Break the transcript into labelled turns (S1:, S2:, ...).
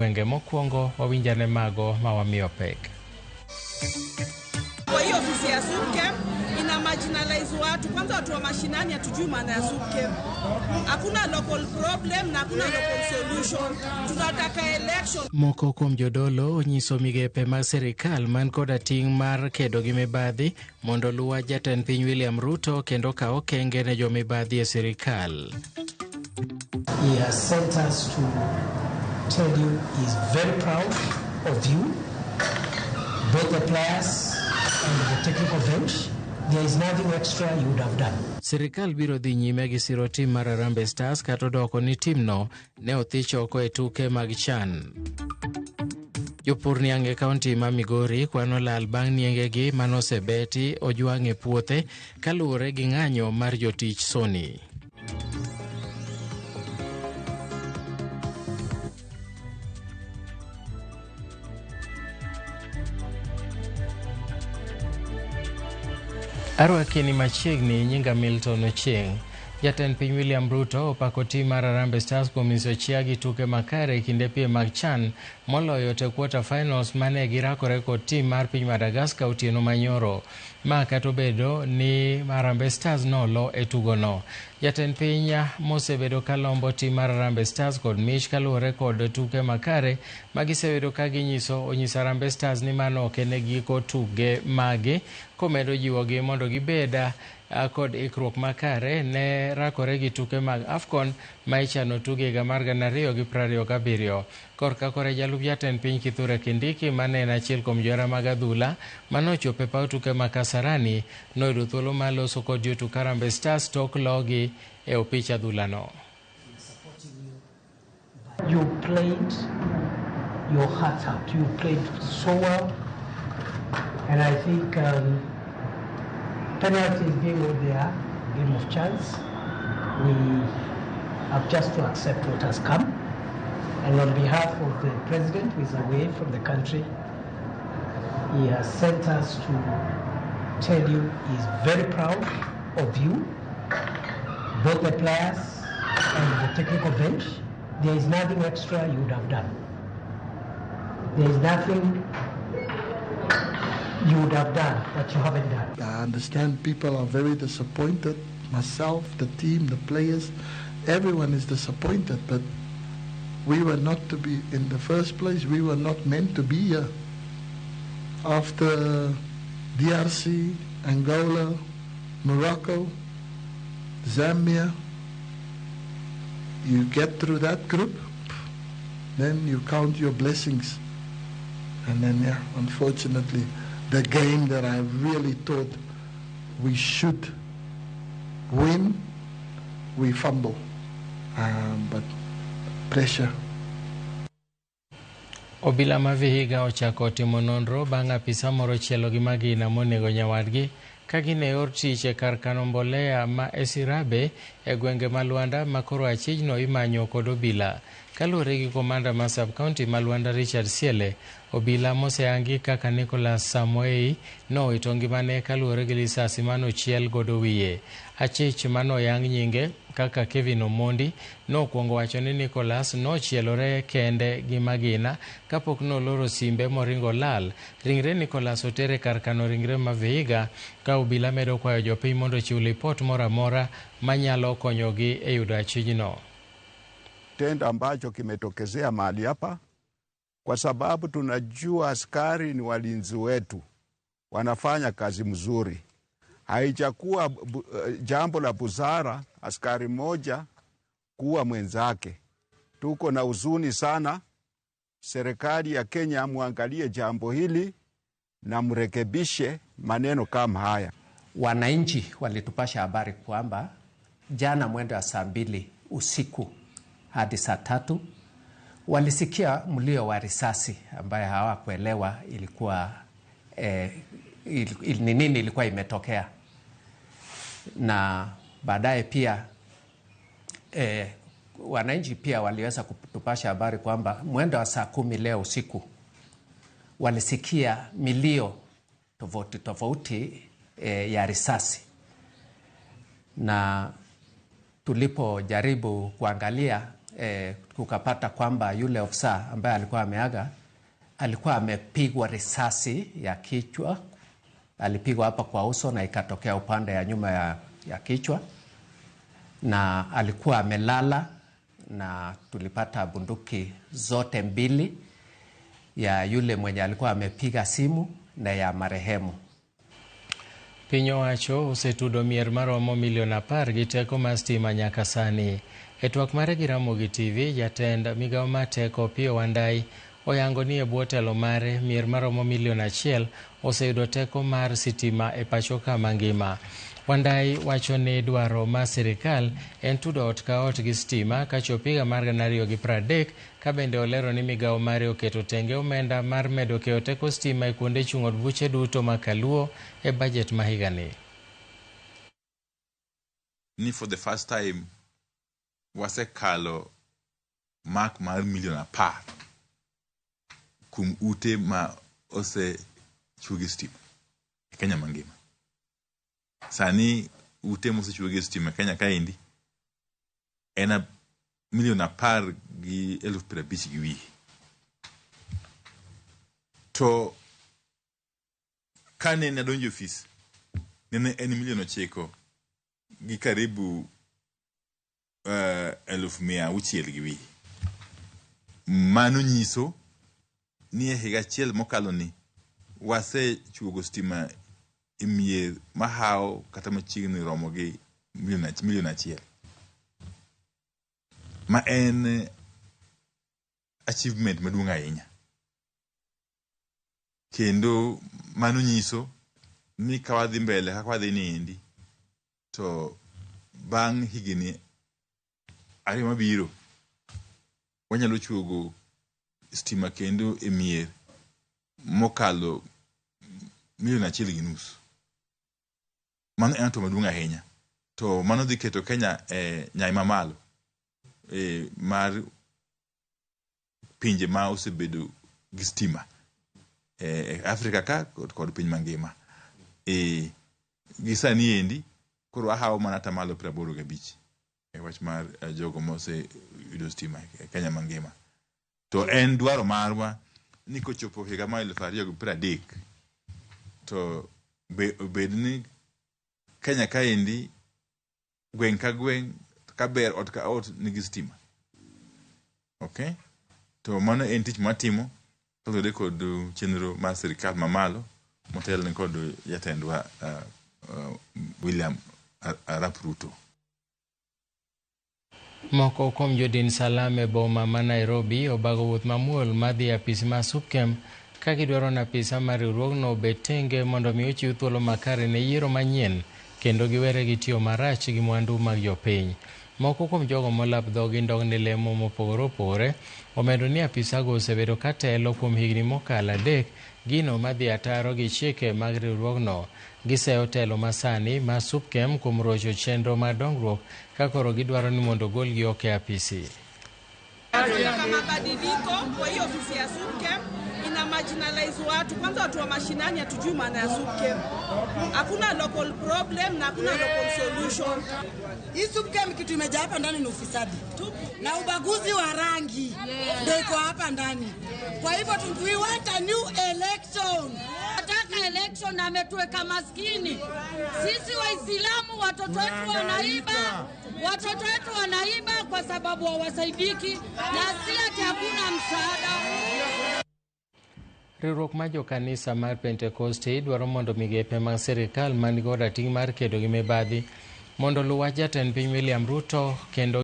S1: Gwenge mokwongo wawinjane mago ma wamiyo pek.
S2: Kwa hiyo ofisi ya SUPKEM ina marginalize watu. Kwanza watu wa mashinani hatujui maana ya SUPKEM. Hakuna local problem na hakuna local solution. Tunataka election.
S1: Moko kuom jodolo onyiso migepe mag sirikal man koda ting' mar kedo gi mibadhi mondo oluw jatend piny William Ruto kendo kaw okenge ne jomibadhi e sirikal.
S3: He has sent us to tell you he's very proud of you, both the players and the technical bench. There is nothing extra you would have done.
S1: Sirikal biro dhi nyime gi siro tim mar Harambee Stars kata odoko ni timno ne othich oko e tuke mag CHAN. Jopur niang' e kaunti ma Migori kwano lal bang' niengegi manosebeti ojwang' e puothe kaluwore gi ng'anyo mar jotich Sony. Arwaki ni machiegni nyinga Milton Ochieng'. Jatend piny William Ruto opako tim mar Harambee Stars kuom nyiso chia gi tuke makare e kinde piem mag CHAN moloyo te quarter finals mane girakore kod tim mar piny Madagascar otieno manyoro. Ma kata obedo ni Harambee Stars nolo e tugono. Jatend piny mosebedo ka lombo tim mar Harambee Stars kod mich kaluwore kod tuke makare magisebedo ka ginyiso onyiso Harambee Stars ni mano ok en e giko tuke magi komedo jiwogi mondo gibed kod ikruok makare ne rakore gi tuke mag AFCON ma ichano tuge higa mar 2027. Korka kore jalup jatend piny Kithure Kindiki mane en achiel kuom johera mag adhula manochopo e paw tuke ma Kasarani noyudo thuolo mar loso kod jotuk Harambee Stars tok logi e opich adhulano.
S3: You played your heart out. You played so well. And I think penalties being what they are, game of chance, we have just to accept what has come. And on behalf of the president, who is away from the country, he has sent us to tell you he's very proud of you, both the players and the technical bench. There is nothing extra you would have done. There is nothing you would have done that you haven't done.
S4: I understand people are very disappointed. Myself, the team, the players, everyone is disappointed, but we were not to be in the first place. We were not meant to be here. After DRC, Angola, Morocco, Zambia, you get through that group, then you count your blessings. And then, unfortunately, the game that I really thought we should win, we fumble. But pressure.
S1: Obila ma Vihiga ochako timo nonro bang' apisa moro chielo gi magina monego nyawadgi ka gin e yor tich e kar kano mbolea ma Esirabe e gwenge ma Luanda ma koro achijno imanyo kod obila. Kaluwore gi komanda ma sub-county ma Luanda Richard Siele, obila moseyangi kaka Nicholas Samoei nowito ngimane kaluwore gi lisasi manochiel godo wiye. Achich manoyang nyinge kaka Kevin Omondi nokwongo wacho ni Nicholas nochielore kende gi magina kapok noloro simbe moringo lal. Ringre Nicholas oter e kar kano ringre ma Vihiga ka obila medo kwayo jopiny mondo ochiw lipot moro amora manyalo konyogi e yudo achijno.
S5: Tendo ambacho kimetokezea mahali hapa, kwa sababu tunajua askari ni walinzi wetu, wanafanya kazi mzuri. Haijakuwa jambo la busara askari moja kuwa mwenzake. Tuko na huzuni sana. Serikali ya Kenya muangalie jambo hili na mrekebishe maneno kama haya.
S6: Wananchi walitupasha habari kwamba jana mwendo wa saa 2 usiku hadi saa 3 walisikia mlio wa risasi ambaye hawakuelewa ilikuwa ni nini ilikuwa imetokea. Na baadaye pia wananchi pia waliweza kutupasha habari kwamba mwendo wa saa 10 leo usiku walisikia milio tofauti tofauti ya risasi. Na tulipojaribu kuangalia Tukapata kwamba yule ofisa ambaye alikuwa ameaga alikuwa amepigwa risasi ya kichwa, alipigwa hapa kwa uso na ikatokea upande ya nyuma ya kichwa, na alikuwa amelala, na tulipata bunduki zote mbili, ya yule mwenye alikuwa amepiga simu na ya marehemu.
S1: Piny owacho osetudo mier maromo milion 10 gi teko mar stima nyaka sani. E twak mare gi Ramogi TV, jatend migawo mar teko Opiyo Wandayi oyango ni e bwo telo mare mier maromo milion 1 oseyudo teko mar sitima e pacho ka mangima. Wandayi wacho ni dwaro mar sirikal en tudo ot ka ot gi stima kachop higa mar 2030, ka bende olero ni migawo mare oketo tenge omenda mar medo keyo teko stima e kuonde chung' od buche duto ma kaluo e bajet ma higani.
S7: Ni for the first time wasekalo mark mar milion 10 kuom ute ma osechuo gi stima e Kenya mangima. Sani ute mosechuo gi stima e Kenya kaendi en milion 10,050,000 gi wiye. To kane nadonjo e ofis, nene en milion 9 gi karibu 600,000 gi wiye. Mano nyiso ni e higa achiel mokalo ni wasechuogo stima e mier mahawo kata machiegni romo gi milion 1. Ma en achievement maduong' ahinya. Kendo mano nyiso ni ka wadhi mbele kaka wadhi niendi, to bang' higni 2 mabiro wanyalo chuogo stima kendo e mier mokalo milion 1.5. Mano en hatua maduong' ahinya. To mano dhi keto Kenya e nyai mamalo mar pinje ma osebedo gi stima e Afrika ka kod piny mangima. Gi sani endi koro ahawo mana atamalo 85 e wach mar jogo moseyudo stima e Kenya mangima. To en dwaro marwa ni kochopo higa mar 2030 to obed ni Kenya kaendi gweng' ka gweng' kaber ot ka ot nigi stima. Okay? To mano en tich matimo kaluwore kod chenro mar sirikal mamalo motelne kod jatendwa William Arap Ruto.
S1: Moko kuom jodin Salam e boma ma Nairobi obago wuoth mamuol madhi e apis mar SUPKEM ka gidwaro ni apisa mar riwruogno obed tenge mondo mi ochiw thuolo makare ne yiero manyien kendo giwere gi tiyo marach gi mwandu mag jopiny. Moko kuom jogo molap dhogi ndong' lemo mopogore opogore omedo ni apisago osebedo ka telo kuom higni mokalo 3 gino madhi ataro gi chike mag riwruogno. Giseyo telo masani mar SUPKEM kuom rocho chenro mar dongruok ka koro gidwaro ni mondo ogolgi oko e apisi.
S2: Tunataka mabadiliko kwa hiyo ofisi ya SUPKEM ina marginalize watu. Kwanza watu wa mashinani hatujui maana ya SUPKEM. Hakuna local problem na hakuna local solution.
S8: Hii SUPKEM kitu imejaa hapa ndani ni ufisadi na ubaguzi wa rangi ndio iko hapa ndani. Kwa hivyo we want a new election.
S9: Nataka election na ametuweka maskini. Sisi Waislamu watoto wetu wanaiba, watoto wetu wanaiba kwa sababu hawasaidiki na si ati hakuna msaada.
S1: Riwruok mar jokanisa mar Pentekoste dwaro mondo migepe mag sirikal man kod ting' mar kedo gi mibadhi mondo oluw wach jatend piny William Ruto kendo